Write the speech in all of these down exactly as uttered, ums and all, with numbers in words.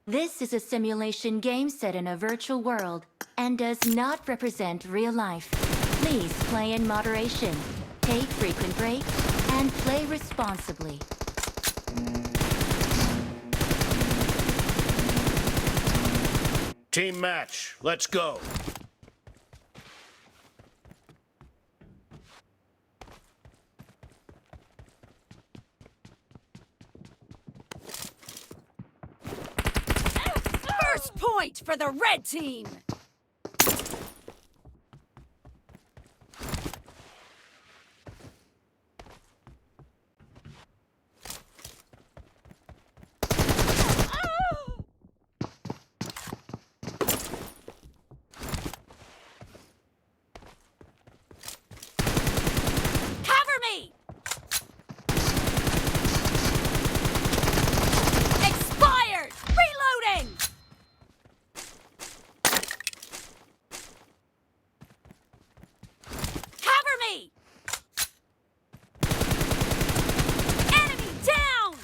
This is a simulation game set in a virtual world and does not represent real life. Please play in moderation, take frequent breaks, and play responsibly. Team match, let's go. First point for the red team! Cover me! Expired! Reloading! Cover me! Enemy down!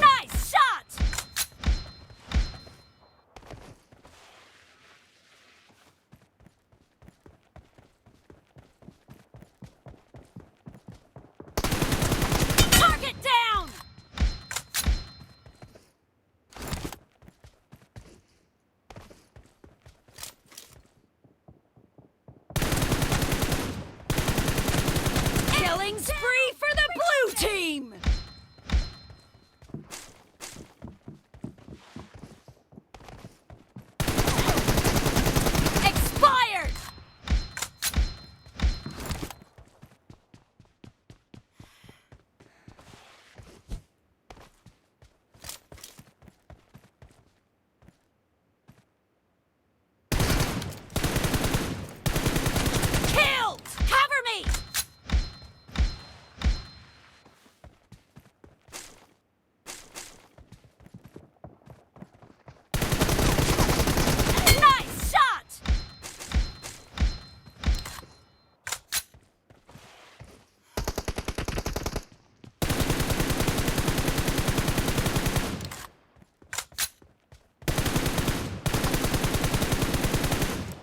Nice shot! Target down! Killing spree for the blue team! Expired! Killed! Cover me! Nice shot!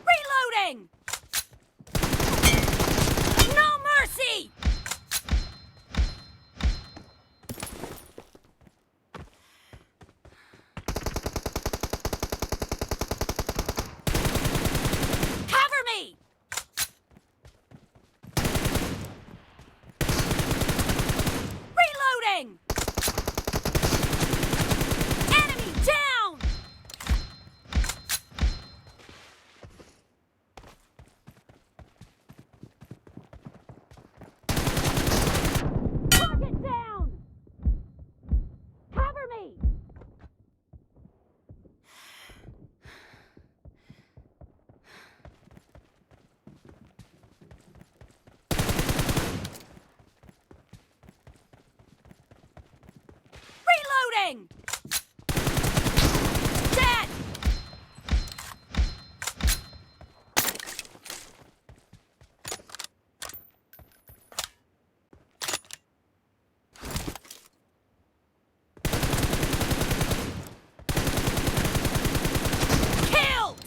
Reloading! No mercy! Cover me! Reloading! Enemy down! Target down! Cover me! Reloading! Dead! Killed!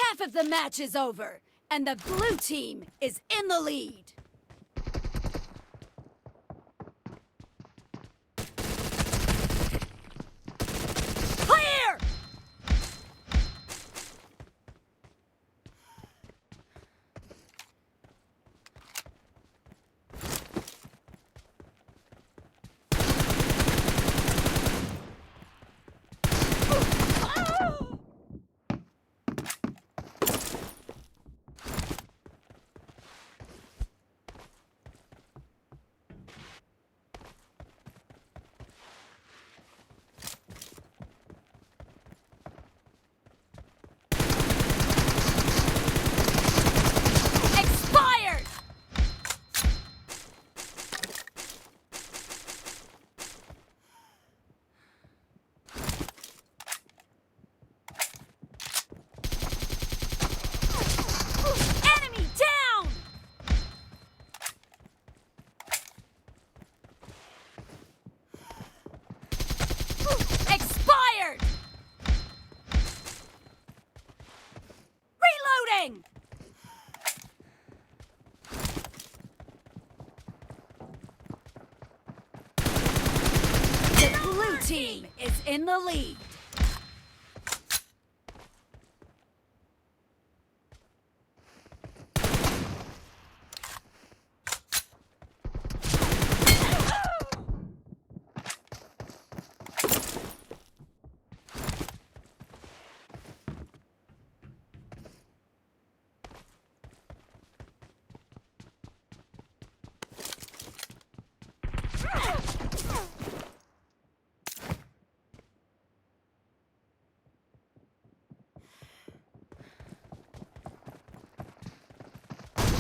Half of the match is over, and the blue team is in the lead. Clear! Expired! Enemy down! Expired! Reloading! The blue team is in the lead.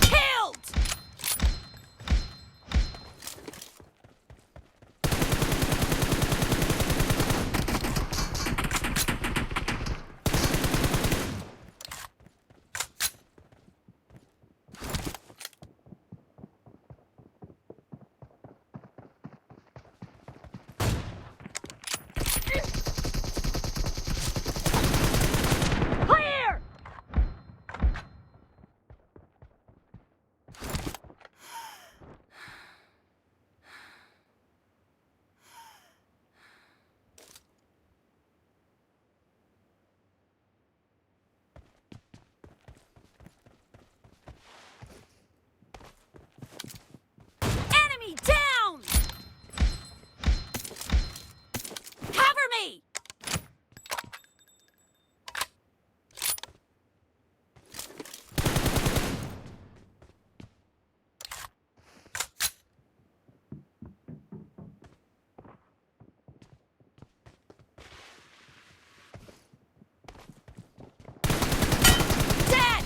Killed! Clear! Enemy down! Cover me! Dead!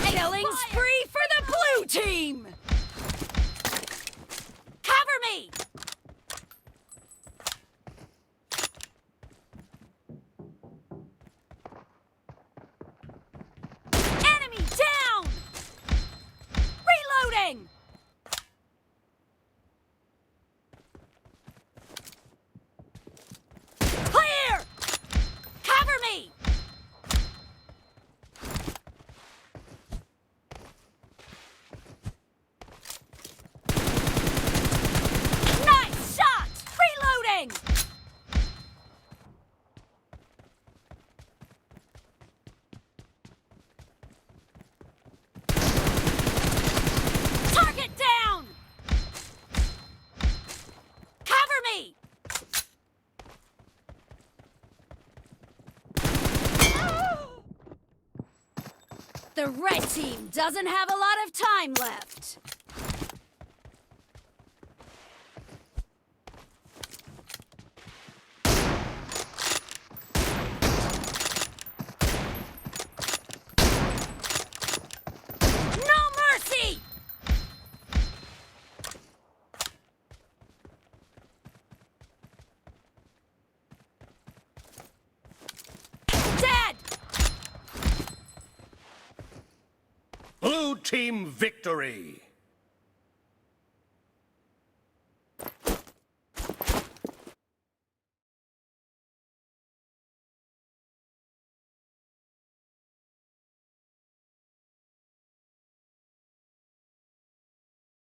Killing spree for the blue team! Cover me! Enemy down! Reloading! Clear! Cover me! Nice shot! Reloading! Target down! Cover me! The red team doesn't have a lot of time left. No mercy! Dead! Team Victory.